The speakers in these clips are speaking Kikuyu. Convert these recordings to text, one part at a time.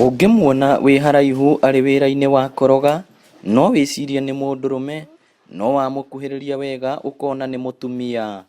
Ũngĩmuona wĩ haraihu arĩ wĩra-inĩ wa koroga, no wĩcirie nĩ mũndũrũme, no wamũkuhĩrĩria wega ũkona nĩ mũtumia.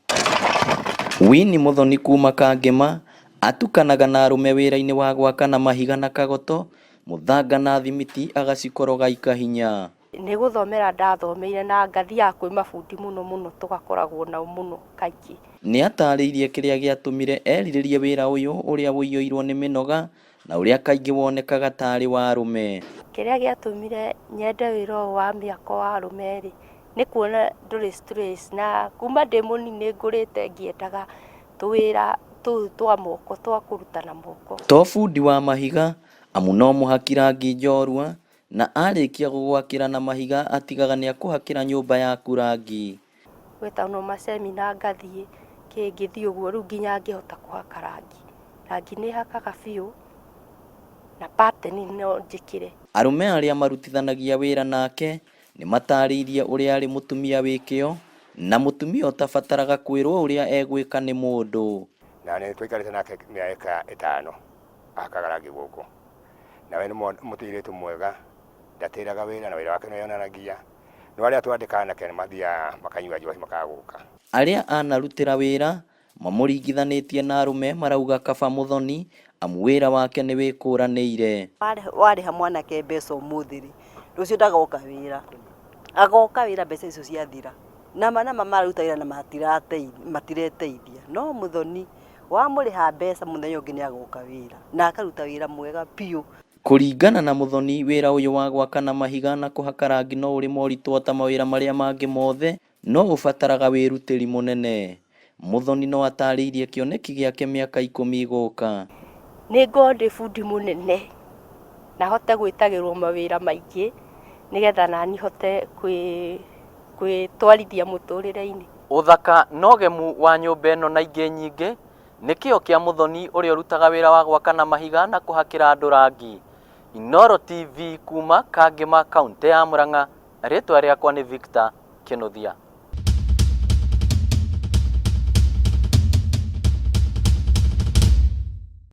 Winnie Muthoni kuma Kangema atukanaga na arũme wĩra-inĩ wa gwaka na mahiga na kagoto, mũthanga na thimiti agacikoroga ikahinya. Nĩ gũthomera ndathomeire na ngathiaga kwĩ mabundi mũno mũno tũgakoragwo nao mũno kaingĩ. Nĩatarĩirie kĩrĩa gĩatũmire erirĩrie wĩra ũyũ ũrĩa ũiyũirwo nĩ mĩnoga na ũrĩa kaingĩ wonekaga tarĩ wa arũme. Kĩrĩa gĩatũmire nyende wĩra ũyũ wa mĩako wa arũme rĩ, nĩ kuona ndũrĩ stress na kuma ndĩ mũnini nĩ ngũrĩte ngĩendaga tũwĩra tũu twa moko twa kũruta na moko. To bundi wa mahiga amu no mũhaki rangi njorua na arĩkia gũgwakĩra na mahiga atigaga nĩakũhakĩra nyũmba yaku rangi. Gwĩtanwo macemina ngathiĩ, kĩ ngĩthiĩ ũguo rĩu nginya ngĩhota kũhaka rangi. Rangi nĩ hakaga biũ na pattern no njĩkĩre. Arũme arĩa marutithanagia wĩra nake nĩmatarĩirie ũrĩa arĩ mũtumia wĩ kĩo na mũtumia ũtabataraga kwĩrwo ũrĩa egwĩka nĩ mũndũ. Na nĩ tũikarĩte nake mĩaka ĩtano ahakaga rangi gũkũ. Nawe nĩ mũirĩtu mwega, ndatĩraga wĩra na wĩra wake nĩ wĩyonanagia. No arĩa twandĩkaga anake nĩ mathiaga makanyua njohi makaga gũka. Arĩa anarutĩra wĩra mamũringithanĩtie na arũme marauga kaba Muthoni amu wĩra wake nĩ wĩkũranĩire. Warĩha mwanake mbeca ũmũthĩ rĩ, rũciũ ndagoka wĩra. Agoka wĩra mbeca icio ciathira. Nama nama mararuta wĩra na matireteithia. No Muthoni wamũrĩha mbeca mũthenya ũngĩ nĩ agoka wĩra na akaruta wĩra mwega biũ. Kũringana na Muthoni wĩra ũyũ wa gwaka na mahiga na kũhaka rangi no ũrĩ moritũ ota mawĩra marĩa mangĩ mothe no ũbataraga wĩrutĩri mũnene. Muthoni no atarĩirie kĩoneki gĩake mĩaka ikũmi ĩgũka. Nĩ ngorwo ndĩ bundi mũnene na hote gwĩtagĩrwo mawĩra maingĩ nĩgetha nani hote kwĩtwarithia mũtũrĩre-inĩ. Ũthaka na ũgemu wa nyũmba ĩno na ingĩ nyingĩ nĩ kĩo kĩa Muthoni ũrĩa ũrutaga wĩra wa gwaka na mahiga na kũhakĩra andũ rangi. Inooro TV kuma Kangema kaũntĩ ya Murang'a, rĩtwa rĩakwa nĩ Victor Kĩnuthia.